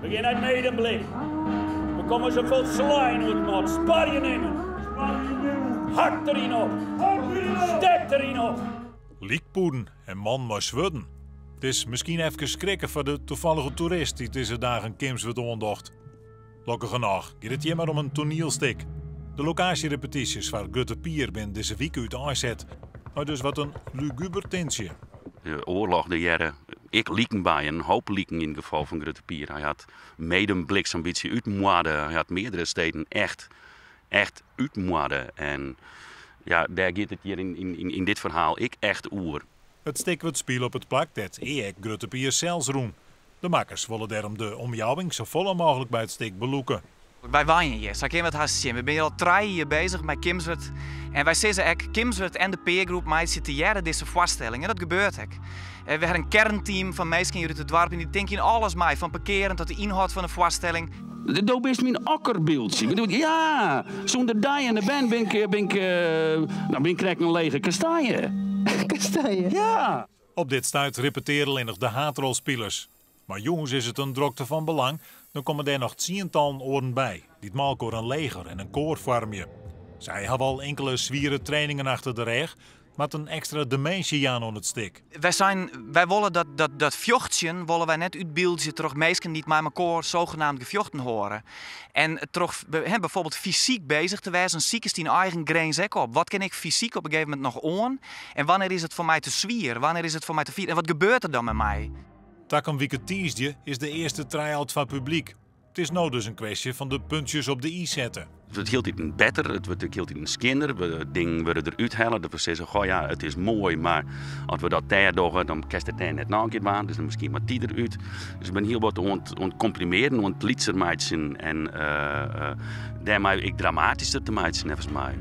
We gean nei Medemblik. We komme se folslein oer it mot. Sparje nimmen. Hak deryn op. Stek deryn op. Lykpûden en mannen mei swurden. It is miskien efkes skrikke foar de tafallige toerist dy't dizze dagen Kimswert oandocht. Lokkigernôch giet it hjir mar om in toanielstik. De lokaasjerepetysjes foar Grutte Pier binne dizze wike úteinset, mei dus wat in luguber tintsje. De oarloch, dêr hearre ek liken by, in hoop liken yn it gefal fan Grutte Pier. Hy hat Medemblik sa'n bytsje útmoarde, hy hat meardere steden echt, echt útmoarde. En ja, dêr giet it hjir yn dit ferhaal ek echt oer. It stik wurdt spile op it plak dêr't ea ek Grutte Pier sels rûn. De makkers wolle dêrom de omjouwing safolle mooglik by it stik belûke. Wy wenje hjir, sa kinne we it hast sjen. We binne hjir al 3 jier bezich mei Kimswert. En wy sizze ek, Kimswert en de peergroep meitsje tegearre dizze foarstelling. En dat gebeurt ek. We hawwe in kernteam fan minsken hjir út it doarp en dy tinke yn alles mei, fan parkearen tot de ynhâld fan de foarstelling. Do bist myn okkerbyldsje. Ja, sûnder dy en de bern bin ik, bin ik, no bin ik krekt in lege kastanje. Kastanje? Ja. Op dit stuit repeteare allinnich de haadrolspilers. Mar jûns is it in drokte fan belang, dan komme dêr noch tsientallen oaren by, dy't mei elkoar in leger en in koar foarmje. Sy hawwe al inkele swiere trainingen achter de rêch, moat in ekstra diminsje jaan oan it stik. Wy seinen, wy wolle dat, dat, dat fjochtsjen wolle wy net útbyldzje troch minsken dy't mei mekoar zogenaamd gefjochten hâlde. En troch bijvoorbeeld fysyk bezich te wêzen, sikest dyn eigen grins ek op. Wat kin ik fysyk op in gegeven momint noch oan? En wannear is it foar my te swier? Wannear is it foar my te fier? En wat gebeurt der dan mei my? Takom wike tiisdei is de earste try-out foar publyk. It is no dus in kwestje fan de puntsjes op de i sette. It wurdt hieltyd better, it wurdt ek hieltyd skjinner. Dingen wurde der úthelle dat we sizze, goh ja, it is moai, mar as we dat dêr dogge, dan kinst it dêr net noch in kear dwaan. Dus dan miskien moat dy derút. Dus ik bin hiel wat oan it komprimearjen, oan it lytser meitsjen en dêrmei ek dramatysker te meitsjen, neffens my.